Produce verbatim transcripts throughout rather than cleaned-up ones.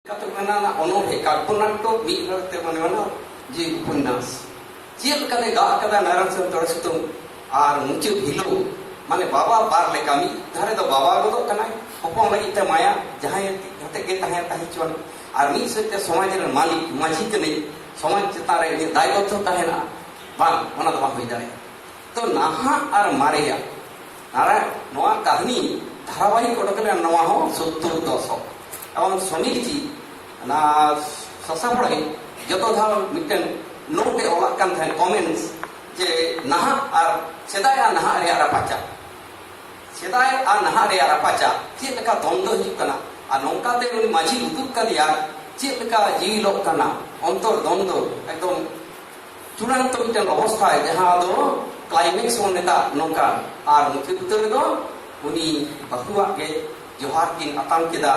ᱠᱟᱛᱮ ᱢᱮᱱᱟ ᱚᱱᱚᱬᱦᱮ ᱠᱟᱞᱯᱚᱱᱟᱴᱴᱚ, ᱢᱤᱫ ᱦᱚᱲ ᱛᱮ ᱢᱟᱱᱮ ᱚᱱᱟ ᱡᱮ ᱩᱯᱚᱱᱱᱟᱥ ᱪᱮᱫ ᱞᱮᱠᱟᱛᱮ ᱜᱟᱜ ᱠᱟᱫᱟ ᱱᱟᱨᱟᱭᱚᱱ ᱥᱮᱱ ᱛᱚᱲᱮ ᱥᱩᱛᱟᱹᱢ᱾ ᱟᱨ ᱢᱩᱪᱟᱹᱫ ᱦᱤᱞᱳᱜ ᱢᱟᱱᱮ ᱵᱟᱵᱟ ᱵᱟᱨ ᱞᱮᱠᱟ, ᱢᱤᱫ ᱫᱷᱟᱨᱮ ᱫᱚ ᱵᱟᱵᱟ ᱜᱚᱫᱚᱜ ᱠᱟᱱᱟᱭ, ᱦᱚᱯᱚᱱ ᱞᱟᱹᱜᱤᱫ ᱛᱮ ᱢᱟᱭᱟ, ᱡᱟᱦᱟᱸᱭ ᱠᱟᱛᱮ ᱜᱮ ᱛᱟᱦᱮᱸ ᱛᱟᱦᱮᱸ ᱦᱚᱪᱚᱣᱟᱱ, ᱟᱨ ᱢᱤᱫ ᱥᱮᱫ ᱛᱮ ᱥᱚᱢᱟᱡᱽ ᱨᱮᱱ ᱢᱟᱹᱞᱤᱠ, ᱢᱟᱹᱡᱷᱤ ᱠᱟᱹᱱᱟᱹᱧ, ᱥᱚᱢᱟᱡᱽ ᱪᱮᱛᱟᱱ ᱨᱮ ᱤᱧᱟᱹᱜ ᱫᱟᱭᱵᱚᱫᱽᱫᱷᱚ ᱛᱟᱦᱮᱱᱟ, ᱵᱟᱝ, ᱚᱱᱟ ᱫᱚ ᱵᱟᱝ ᱦᱩᱭ ᱫᱟᱲᱮᱭᱟᱜᱼᱟ᱾ ᱛᱚ ᱱᱟᱦᱟᱜ ᱟᱨ ᱢᱟᱨᱮᱭᱟᱜ ᱱᱟᱨᱟ-, ᱱᱚᱣᱟ ᱠᱟᱹᱦᱱᱤ ᱫᱷᱟᱨᱟᱵᱟᱦᱤᱠ ᱚᱰᱚᱠ ᱞᱮᱱᱟ, ᱱᱚᱣᱟ ᱦᱚᱸ ᱥᱚᱛᱛᱚᱨ ᱫᱚᱥᱚᱠ᱾ ᱮᱵᱚᱝ ᱥᱚᱢᱤᱨᱡᱤ ᱚᱱᱟ ᱥᱟᱥᱟᱯᱲᱟᱣᱤᱡ ᱡᱚᱛᱚ ᱫᱷᱟᱣ ᱢᱤᱫᱴᱮᱱ ᱱᱳᱴ ᱮ ᱚᱞᱟᱜ ᱠᱟᱱ ᱛᱟᱦᱮᱸᱫ, ᱠᱚᱢᱮᱱᱴᱥ, ᱡᱮ ᱱᱟᱦᱟᱜ ᱟᱨ ᱥᱮᱫᱟᱭ ᱟᱨ ᱱᱟᱦᱟᱜ ᱨᱮᱭᱟᱜ ᱨᱟᱯᱟᱪᱟᱜ, ᱥᱮᱫᱟᱭ ᱟᱨ ᱱᱟᱦᱟᱜ ᱨᱮᱭᱟᱜ ᱨᱟᱯᱟᱪᱟᱜ ᱪᱮᱫ ᱞᱮᱠᱟ ᱫᱚᱱᱫᱚ ᱦᱤᱡᱩᱜ ᱠᱟᱱᱟ, ᱟᱨ ᱱᱚᱝᱠᱟᱛᱮ ᱩᱱᱤ ᱢᱟᱹᱡᱷᱤ ᱩᱫᱩᱜ ᱠᱟᱫᱮᱭᱟ ᱪᱮᱫ ᱞᱮᱠᱟ ᱡᱤᱣᱤᱞᱚᱜ ᱠᱟᱱᱟ, ᱚᱱᱛᱚᱨ ᱫᱚᱱᱫᱚ ᱮᱠᱫᱚᱢ ᱪᱩᱲᱟᱱᱛᱚ ᱢᱤᱫᱴᱮᱱ ᱚᱵᱚᱥᱛᱷᱟ, ᱡᱟᱦᱟᱸ ᱫᱚ ᱠᱞᱟᱭᱢᱮᱠᱥ ᱵᱚᱱ ᱢᱮᱛᱟᱜ ᱱᱚᱝᱠᱟ᱾ ᱟᱨ ᱢᱩᱪᱟᱹᱫ ᱩᱛᱟᱹᱨ ᱨᱮᱫᱚ ᱩᱱᱤ ᱵᱟᱹᱦᱩᱣᱟᱜ ᱜᱮ ᱡᱚᱦᱟᱨ ᱠᱤᱱ ᱟᱛᱟᱝ ᱠᱮᱫᱟ,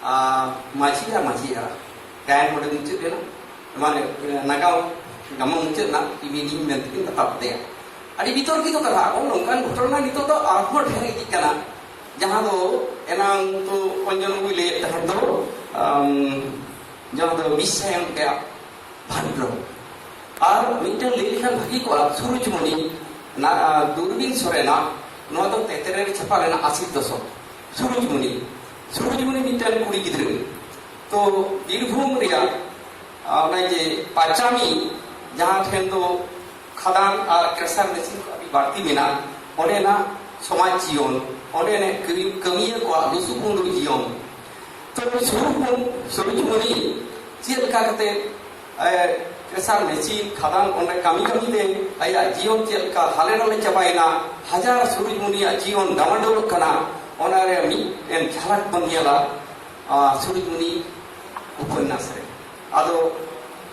ᱟᱨ ᱢᱟᱹᱡᱷᱤ ᱟᱨ ᱢᱟᱹᱡᱷᱤ ᱮᱨᱟ᱾ ᱜᱟᱭᱟᱱ ᱱᱚᱰᱮ ᱢᱩᱪᱟᱹᱫ ᱮᱱᱟ, ᱢᱟᱱᱮ ᱱᱟᱜᱟᱢ, ᱜᱟᱢᱟᱢ ᱢᱩᱪᱟᱹᱫ ᱮᱱᱟ, ᱤᱧ ᱤᱧ ᱢᱮᱱᱛᱮ ᱠᱤᱱ ᱨᱟᱠᱟᱵ ᱠᱮᱫᱮᱭᱟ᱾ ᱟᱹᱰᱤ ᱵᱤᱛᱚᱨᱠᱤᱛᱚ ᱠᱟᱛᱷᱟ ᱠᱚ, ᱱᱚᱝᱠᱟᱱ ᱜᱷᱚᱴᱚᱱᱟ ᱱᱤᱛᱚᱜ ᱫᱚ ᱟᱨᱦᱚᱸ ᱰᱷᱮᱨ ᱤᱫᱤᱜ ᱠᱟᱱᱟ, ᱡᱟᱦᱟᱸ ᱫᱚ ᱮᱱᱟᱝ ᱛᱚ ᱚᱧᱡᱚᱱ ᱵᱟᱹᱵᱩᱭ ᱞᱟᱹᱭᱮᱫ ᱛᱟᱦᱮᱸᱫ ᱫᱚ, ᱟᱢ, ᱡᱟᱦᱟᱸ ᱫᱚ ᱵᱤᱥᱥᱟᱭᱚᱱ ᱨᱮᱭᱟᱜ ᱵᱷᱟᱱᱰᱨᱚ᱾ ᱟᱨ ᱢᱤᱫᱴᱮᱱ ᱞᱟᱹᱭ ᱞᱮᱠᱷᱟᱱ ᱵᱷᱟᱹᱜᱤ ᱠᱚᱜᱼᱟ, ᱥᱩᱨᱩᱡᱽᱢᱩᱱᱤ, ᱱᱟ-, ᱫᱩᱨᱵᱤᱱ ᱥᱚᱨᱮᱱᱟᱜ, ᱱᱚᱣᱟ ᱫᱚ ᱛᱮᱛᱨᱮ ᱨᱮ ᱪᱷᱟᱯᱟ ᱞᱮᱱᱟ ᱟᱥᱤ ᱫᱚᱥᱚᱠ᱾ ᱥᱩᱨᱩᱡᱽᱢᱩᱱᱤ, ᱥᱩᱨᱩᱡᱽᱢᱩᱱᱤ ᱢᱤᱫᱴᱮᱱ ᱠᱩᱲᱤ ᱜᱤᱫᱽᱨᱟᱹ᱾ ᱛᱚ ᱵᱤᱨᱵᱷᱩᱢ ᱨᱮᱭᱟᱜ, ᱟᱨ ᱚᱱᱮ ᱡᱮ ᱯᱟᱸᱪᱟᱢᱤ, ᱡᱟᱦᱟᱸ ᱴᱷᱮᱱ ᱫᱚ ᱠᱷᱟᱫᱟᱱ ᱟᱨ ᱠᱨᱮᱥᱟᱨ ᱢᱮᱥᱤᱱ ᱠᱚ ᱟᱹᱰᱤ ᱵᱟᱹᱲᱛᱤ ᱢᱮᱱᱟᱜᱼᱟ, ᱚᱸᱰᱮᱱᱟᱜ ᱥᱚᱢᱟᱡᱽ ᱡᱤᱭᱚᱱ, ᱚᱸᱰᱮᱱᱟᱜ ᱠᱟᱹᱢᱤ-, ᱠᱟᱹᱢᱤᱭᱟᱹ ᱠᱚᱣᱟᱜ ᱞᱩᱥᱩ ᱯᱩᱸᱰᱩ ᱡᱤᱭᱚᱱ᱾ ᱛᱚ ᱥᱩᱨᱩᱡᱽ-, ᱥᱩᱨᱩᱡᱽᱢᱩᱱᱤ ᱪᱮᱫ ᱞᱮᱠᱟ ᱠᱟᱛᱮ, ᱮ, ᱠᱨᱮᱥᱟᱨ ᱢᱮᱥᱤᱱ, ᱠᱷᱟᱫᱟᱱ, ᱚᱸᱰᱮ ᱠᱟᱹᱢᱤ ᱠᱟᱹᱢᱤ ᱛᱮ ᱟᱭᱟᱜ ᱡᱤᱭᱚᱱ ᱪᱮᱫ ᱞᱮᱠᱟ ᱦᱟᱞᱮ ᱰᱟᱞᱮ ᱪᱟᱵᱟᱭᱮᱱᱟ, ᱦᱟᱡᱟᱨ ᱥᱩᱨᱩᱡᱽᱢᱩᱱᱤᱭᱟᱜ ᱡᱤᱭᱚᱱ ᱰᱟᱢᱟᱰᱳᱞᱚᱜ ᱠᱟᱱᱟ, ᱚᱱᱟ ᱨᱮ ᱢᱤᱫᱴᱮᱱ ᱡᱷᱟᱞᱟᱠ ᱵᱚᱱ ᱧᱮᱞᱟ, ᱟ, ᱥᱩᱨᱩᱡᱽᱢᱩᱱᱤ ᱩᱯᱚᱱᱱᱟᱥ ᱨᱮ᱾ ᱟᱫᱚ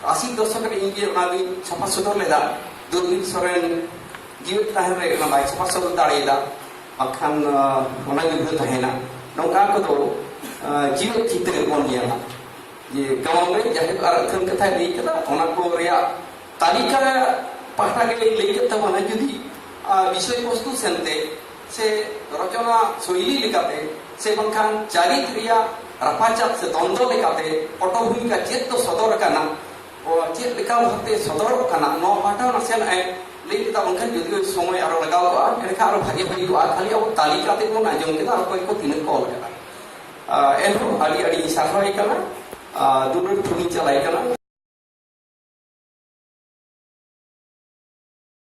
ᱟᱥᱤ ᱫᱚᱥᱚᱠ ᱨᱮ ᱤᱧ ᱜᱮ ᱚᱱᱟ ᱫᱚᱧ ᱪᱷᱟᱯᱟ ᱥᱚᱫᱚᱨ ᱞᱮᱫᱟ᱾ ᱫᱩᱨᱵᱤᱱ ᱥᱚᱨᱮᱱ ᱡᱤᱣᱮᱫ ᱛᱟᱦᱮᱱ ᱨᱮ ᱚᱱᱟ ᱵᱟᱭ ᱪᱷᱟᱯᱟ ᱥᱚᱫᱚᱨ ᱫᱟᱲᱮᱭᱟᱫᱟ, ᱵᱟᱝᱠᱷᱟᱱ, ᱟ, ᱚᱱᱟ ᱧᱩᱨᱦᱟᱹ ᱛᱟᱦᱮᱱᱟ᱾ ᱱᱚᱝᱠᱟ ᱠᱚᱫᱚ, ᱟ, ᱡᱤᱣᱮᱫ ᱪᱤᱛᱟᱹᱨ ᱵᱚᱱ ᱧᱮᱞᱟ᱾ ᱡᱮ ᱜᱟᱢᱟᱢ ᱨᱮ ᱡᱟᱭᱦᱳᱠ ᱟᱨ ᱟᱹᱛᱷᱟᱹᱱ ᱠᱟᱛᱷᱟᱭ ᱞᱟᱹᱭ ᱠᱮᱫᱟ, ᱚᱱᱟ ᱠᱚ ᱨᱮᱭᱟᱜ ᱛᱟᱹᱞᱤᱠᱟ ᱯᱟᱦᱴᱟ ᱜᱮ ᱞᱟᱹᱭ ᱠᱮᱫ ᱛᱟᱵᱚᱱᱟ᱾ ᱡᱩᱫᱤ, ᱟ, ᱵᱤᱥᱚᱭ ᱵᱚᱥᱛᱩ ᱥᱮᱱᱛᱮ ᱥᱮ ᱨᱚᱪᱚᱱᱟ ᱥᱳᱭᱞᱤ ᱞᱮᱠᱟᱛᱮ ᱥᱮ ᱵᱟᱝᱠᱷᱟᱱ ᱪᱟᱹᱨᱤᱛ ᱨᱮᱭᱟᱜ ᱨᱟᱯᱟᱪᱟᱜ ᱥᱮ ᱫᱚᱱᱫᱚ ᱞᱮᱠᱟᱛᱮ ᱯᱚᱴᱚᱵᱷᱩᱢᱤᱠᱟ ᱪᱮᱫ ᱫᱚ ᱥᱚᱫᱚᱨ ᱟᱠᱟᱱᱟ, ᱚ, ᱪᱮᱫ ᱞᱮᱠᱟ ᱵᱷᱟᱵᱛᱮ ᱥᱚᱫᱚᱨᱚᱜ ᱠᱟᱱᱟ, ᱱᱚᱣᱟ ᱯᱟᱦᱴᱟ ᱱᱟᱥᱮᱱᱟᱜ ᱮ ᱞᱟᱹᱭ ᱞᱮᱫᱟ᱾ ᱵᱟᱝᱠᱷᱟᱱ ᱡᱩᱫᱤ ᱥᱚᱢᱚᱭ ᱟᱨᱚ ᱞᱟᱜᱟᱣ ᱠᱚᱜᱼᱟ, ᱮᱱᱠᱷᱟᱱ ᱟᱨᱚ ᱵᱷᱟᱜᱮ ᱦᱩᱭ ᱠᱚᱜᱼᱟ᱾ ᱠᱷᱟᱹᱞᱤ ᱟᱵᱚ ᱛᱟᱹᱞᱤᱠᱟ ᱛᱮᱫ ᱵᱚᱱ ᱟᱸᱡᱚᱢ ᱠᱮᱫᱟ, ᱚᱠᱚᱭ ᱠᱚ ᱛᱤᱱᱟᱹᱜ ᱠᱚ ᱚᱞ ᱠᱟᱫᱟ᱾ ᱟᱨ ᱮᱱᱦᱚᱸ ᱟᱹᱰᱤ ᱟᱹᱰᱤ ᱥᱟᱨᱦᱟᱣ ᱮ ᱠᱟᱱᱟ, ᱟᱨ ᱫᱩᱞᱟᱹᱲ ᱴᱷᱩᱲᱤᱧ ᱪᱟᱞᱟᱭ ᱠᱟᱱᱟ᱾